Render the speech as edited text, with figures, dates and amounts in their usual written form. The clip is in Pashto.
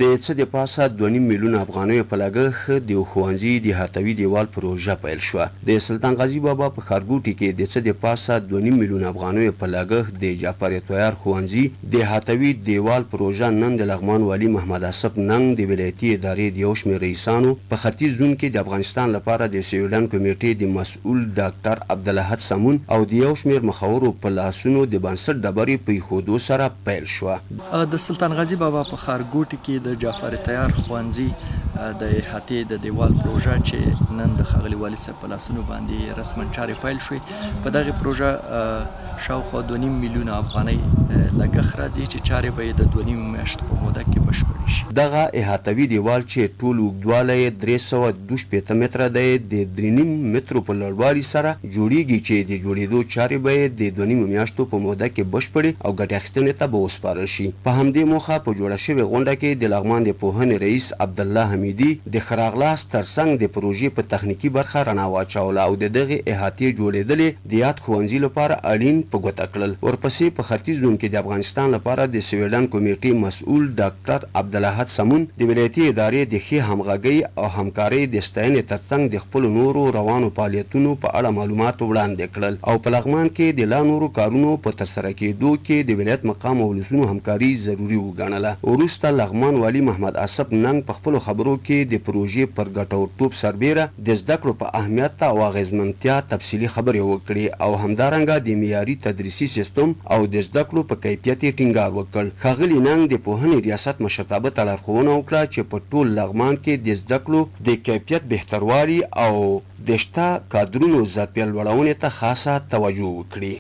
د څه د پاسه دوه نیم میلیونه افغانیو په لګښت د یو ښوونځي د احاطوي دیوال پروژه پیل شوه. د سلطان غازي بابا په ښارګوټي کې د څه د پاسه دوه نیم میلیونه افغانیو په لګښت د جعفر طیار ښوونځي د احاطوي دیوال پروژه نن د لغمان والي محمد اصف ننګ، د ولایتي ادارې د یو شمېر رئیسانو، په ختیځ زون کې د افغانستان لپاره د سویډن کمېټې د مسؤل ډاکټر عبدالاحد سمون او د یو شمېر مخورو په لاسونو د بنسټ ډبرې په ایښودو سره پیل شوه. د سلطان غازي بابا په ښارګوټي کې د جعفر طیار ښوونځي د احاطې د دیوال پروژه چې نن د ښاغلي والي صاحب په لاسونو باندې رسما چارې پیل شوې، په دغې پروژه شاوخوا 2.5 میلیونه افغانۍ لګښت راځي چې چارې به یې د 2.5 میاشتو په موده کې بشپړې شي. دغه احاطوي دیوال چې ټول اوږدوالی یې 362 متره دی، د 3.5 مترو په لوړوالي سره جوړېږي چې د جوړېدو چارې به یې د دوه نیمو میاشتو په موده کې بشپړې او ګټې اخیستنې ته به وسپارل شي. په همدې موخه په جوړه شوې غونډه کې د لغمان د پوهنې رئیس عبدالله حمیدي د ښه راغلاست ترڅنګ د پروژې په تخنیکي برخه رڼا واچوله او د دغې احاطې جوړېدل یې د یاد ښوونځي لپاره اړین په ګوته کړل. ورپسې په ختیځ زون کې د افغانستان لپاره د سویډن کمېټې مسؤل ډاکټر عبدالاحد سمون د ولایتي ادارې د ښې همغږۍ او همکارۍ د ستاینې ترڅنګ د خپلو نورو روانو فعالیتونو په اړه معلومات وړاندې کړل او په لغمان کې د لا نورو کارونو په ترسره کېدو کې د ولایت مقام او ولسونو همکاري ضروري وګڼله. وروسته لغمان والي محمد اصف ننګ په خپلو خبرو کې د پروژې پر ګټورتوب سربېره د زده کړو په اهمیت او اغېزمنتیا تفصیلي خبرې وکړې او همدارنګه د معیاري تدریسي سیستم او د زده کړو په کیفیت یې ټینګار وکړ. ښاغلي ننګ د پوهنې ریاست مشرتابه ته لارښوونه وکړه چې په ټول لغمان کې د زده کړو د کیفیت بهتروالي او د شته کادرونو ظرفیت لوړونې ته خاصه توجه وکړي.